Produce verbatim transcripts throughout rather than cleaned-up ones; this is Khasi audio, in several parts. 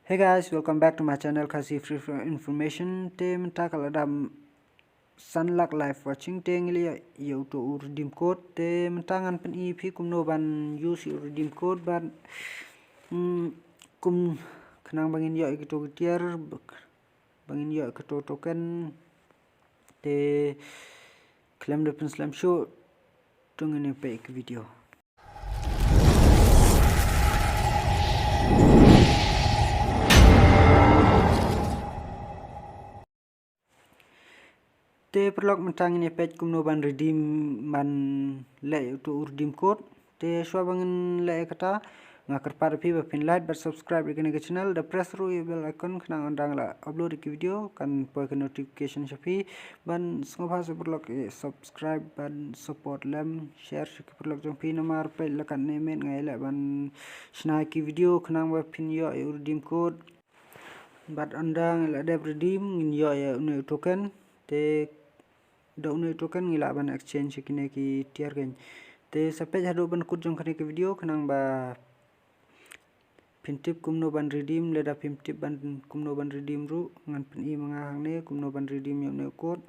Hey guys, welcome back to my channel Khasi Free Fire Information. Te mynta ka la dam san lak live watching te ngi la ïoh ïa uto u redeem code. Te mynta ngan pyni phi kumno ban use ïa u redeem code bad, mm, kum khnang ba ngin ïoh ïa kito ki tiar, ba ngin ïoh ïa kito token. Te khlem da pynslem shuh, to ngin ïa peit ïa ki video. Te paralok, mynta ngin ïa peit kumno ban redeem, ban leh ïa uto u redeem code. Te shuwa ba ngin leh ïa kata, nga kyrpad ïa phi ba phin like bad subscribe ïa kane ka channel, da press ruh ïa u bell icon khnang ynda nga la upload ïa ki video kan poi ka notification sha phi. Ban sngewbha sa paralok ïa subscribe ban support lem, share sha ki paralok jong phi, namar peit la katne mynmiet nga ïaleh ban shna ïa ki video khnang ba phin ïoh ïa u redeem code. Bad ynda ngi la dep redeem ngin ïoh ïa une u token. Te da une u token ngi lah ban exchange ïa kine ki tiar keiñ. Te sa peit haduh ban kut jong kane ka video khnang ba phin tip kumno ban redeem. Lada phim tip ban kumno ban redeem ruh, ngan pyni ma nga hangne kumno ban redeem ïa une u code.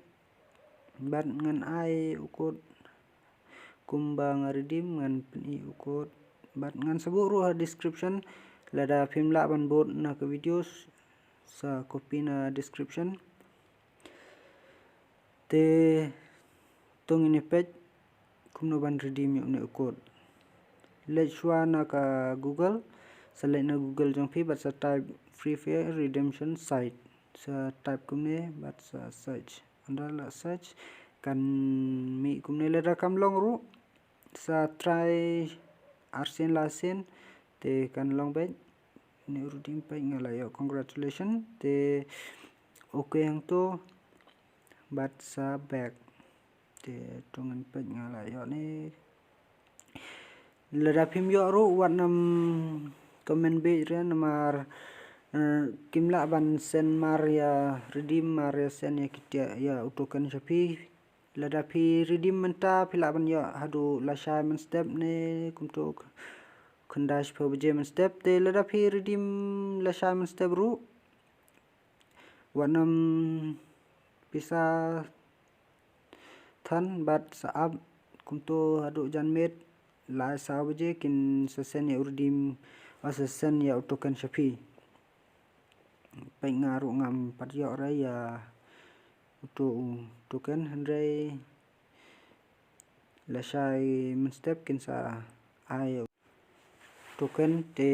Bad ngan ai u code kumba nga redeem, ngan pyni u code. Bad ngan sa buh ruh ha description, lada phim lah ban bud na ka video, sa copy na description. Te to ngin ïa peit kumno ban redeem ïa une u code. Leit shuwa na ka Google, sa leit na Google jong phi bad sa type Free Fire Redemption Site. Sa type kumne bad sa search. Ynda la search kan mih kumne. Lada kam long ruh, sa try arsien laisien te kan long beit. Une u redeem peit nga la ïoh, congratulations. Te okay hangto bad sa back. Te to ngin peit nga la ïoh ne. Lada phim ïoh ruh wat nym comment beit re, namar, eh, kim lah ban send mar ïa redeem, mar ïa send ïa ki tiar, ïa u token sha phi. Lada phi redeem mynta phi lah ban ïoh haduh lashai mynstep ne kumto khyndai shiphew baje mynstep. Te lada phi redeem lashai mynstep ruh, wat nym pisa than bad sa ap kumto haduh janmiet lai saw baje kin sa send ïa u redeem, ah, sa send ïa u token sha phi. Peit nga ruh ngam pat ïoh re ïa uto u token, hynrei lashai mynstep kin sa ai token. Te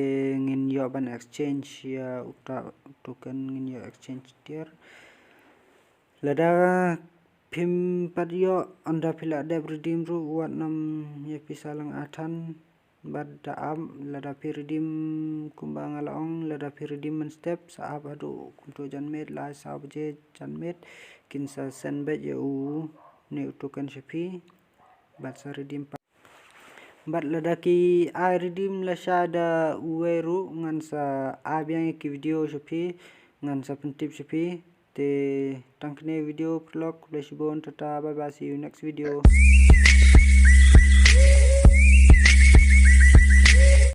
ngin ïoh ban exchange ïa uta u token, ngin ïoh exchange tiar. Lada phim pat ïoh, ynda phi la dep redeem ruh wat nym ïa pisa lang a than bad da ap. Lada phi redeem kumba nga la ong, lada phi redeem mynstep sa ap haduh kumto janmiet lai saw baje janmiet kin sa send beit ïa une u token sha phi bad sa redeem pat. Bad lada ki ai redeem lashai da uwei ruh ngan sa ai biang ïa ki video sha phi, ngan sa pyntip sha phi. Te tang kine video paralok, khublei shibun, tata, bye bye, see you next video.